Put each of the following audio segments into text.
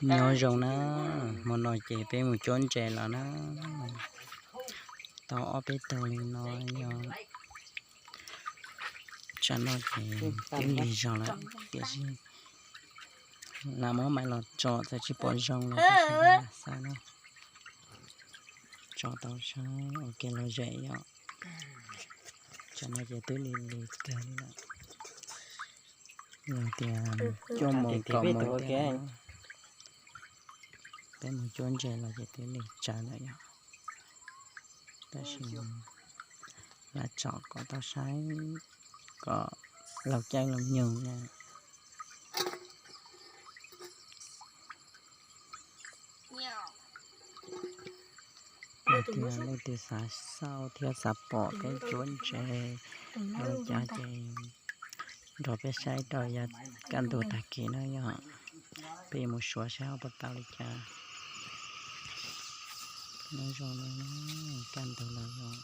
Nyob zoo na, hmo no ces peb mus cuab ntses los na. Tau ob peb tug li no yog tsam no ces twb lig zog lawm, tiam sis lam muab maiv los tso txawm tsis pom zoo los tab sis xav no tso tau saib ua ke los zem yom. Tsam no ces twb lig lig kawg li lawm. Yog tias cuaj moos kaum moos tiag, peb mus cuab ntses los ces twb lig tsawv lawm yom. Tab sis lam tsom kom tau saib kom laug caij laug nyoog na. Yog tias leej twg xav xauj thiab xav pom peb cuab ntses ua cas ces nrog peb saib rau yav kaj ntug tag kis na yom. Peb yuav mus suav saib ho puas tau li cas. Nyob zoo na, kaj ntug los yog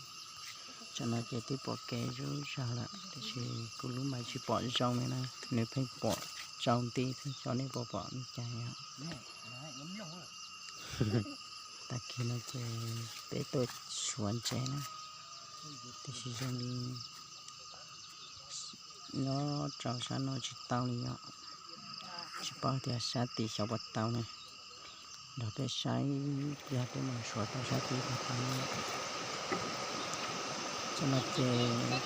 tsam no ces twb pom kev zub zog lawm tiam sis kuv lub maiv tsis pom zoo li na, nws pheej pom tsaus nti pheej xyov nej puas pom li cas yom. Tag kis no ces peb tuaj suav ntses na, tiam sis zoo li nyob rau sab no tsis tau li yom. Tsis paub tias sab tim xyov puas tau na. Nrog peb saib pliag peb mam suav tau sab tim puas tau na. Tsam no ces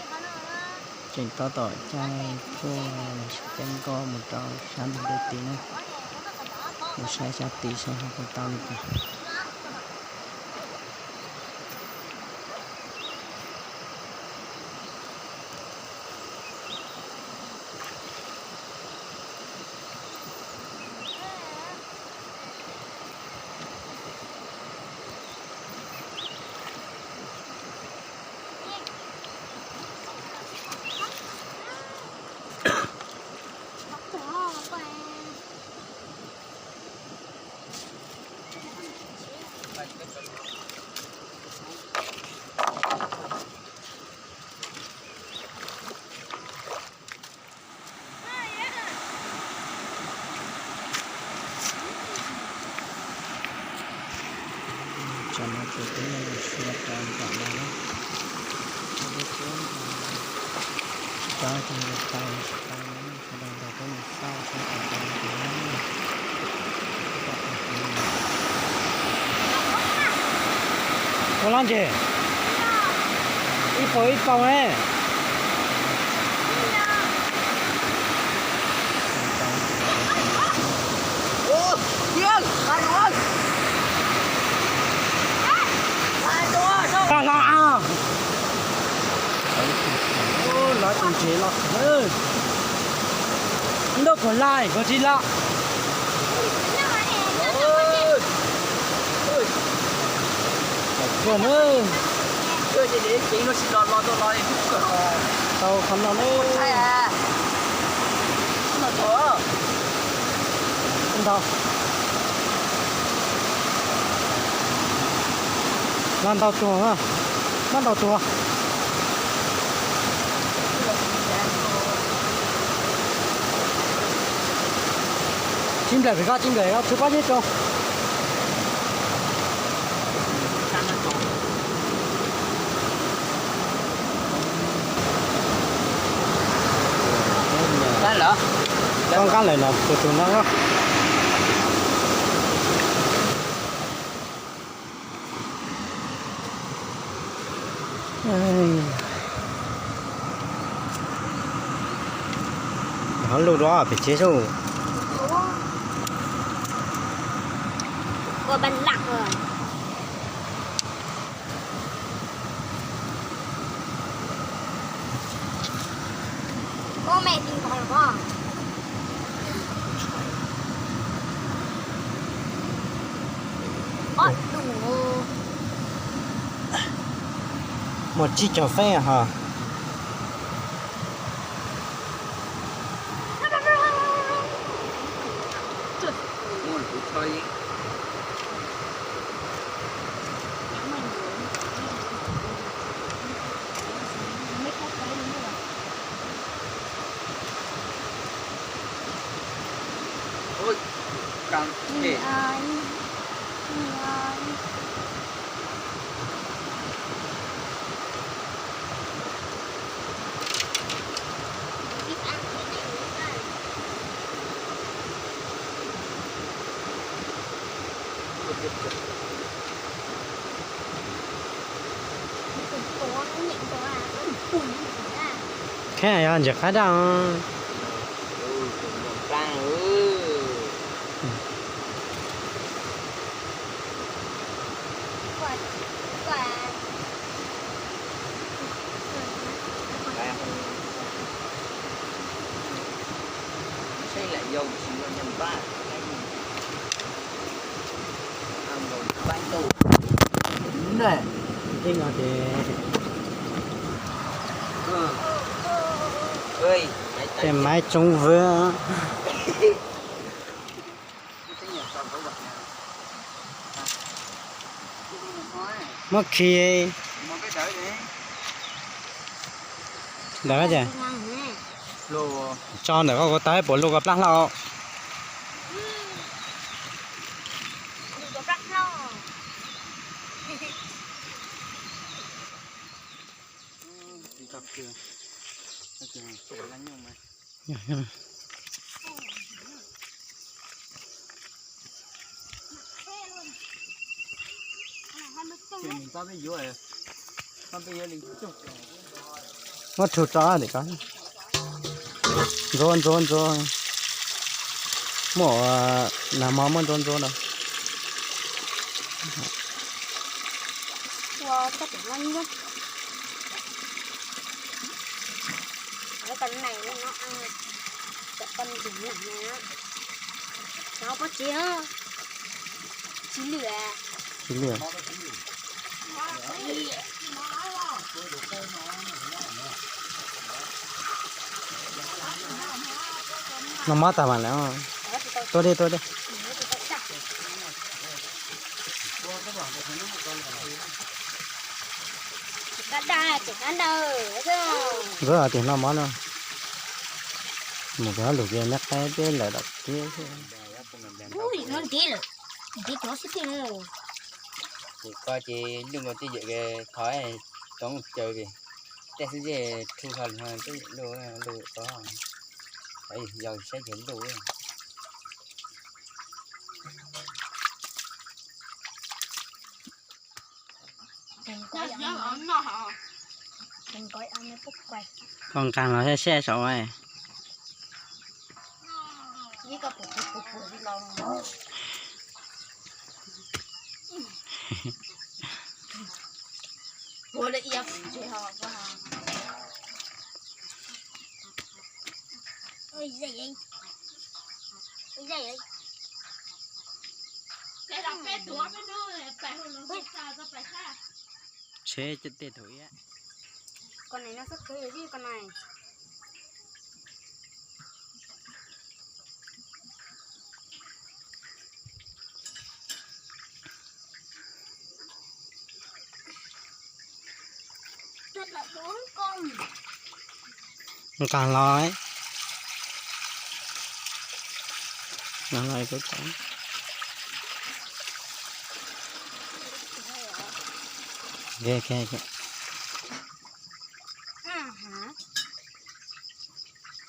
tseem tab tom caij tuaj los sis caij nkoj mus rau sab ntug dej tid na, mus saib sab tid saib ho puas tau li cas. Tsam no ces peb yuav mus suav rau nram no na, peb cuab ntses, tsis paub tias yuav tau los tsis tau na, sawv daws nrog peb mus xauj saib puas tau li cas na. Ua lab ntses ib paus ib paus ne. Paj hlo a. Lab tus ntses los, ntuj puas laj koj tsis laj. Kawg na. Tau qhov no ne. Ntau. Los ntau tuag, muab ntau tuag. Tsib nplaim pem koj, tsib nplaim koj, tsw pob zeb rau. Koj nqab lawm los tus tus no. Ho lug dua pem tsev sub. Muaj tsib caug feeb ha. Ua cas Kheej yog ntsis qab daj. Tej maiv tsoob vwb. Muab khi ntawd ces tso ntawm koj kuv tawb puas luj koj plab hlau. Muab rhu tso tim ko. Ntxuav ntxuav ntxuav. Muaj nag hmo muab ntxuav ntxuav no. Tsis lwj. Noj mov tag mas lawm. Tuaj dej tuaj dej. Nkawd tias noj mov no. Mus pem ob lus ces neb qaib peb lawm dam tiab xwb. Ces koj ces luj nkaus tej yawm thov toob caws li. Tej xwb ntsej thu hlo lawm twb luj luj tod. Yog saib ces luj. Koj nqaa los sab sab saum. Tsheb tej thaum ib. Nqaa los.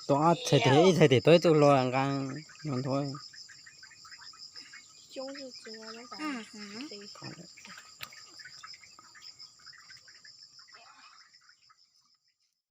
Tua ob txhais tes, ib txhais tes tua ib tug hlua nqaa no nthuav.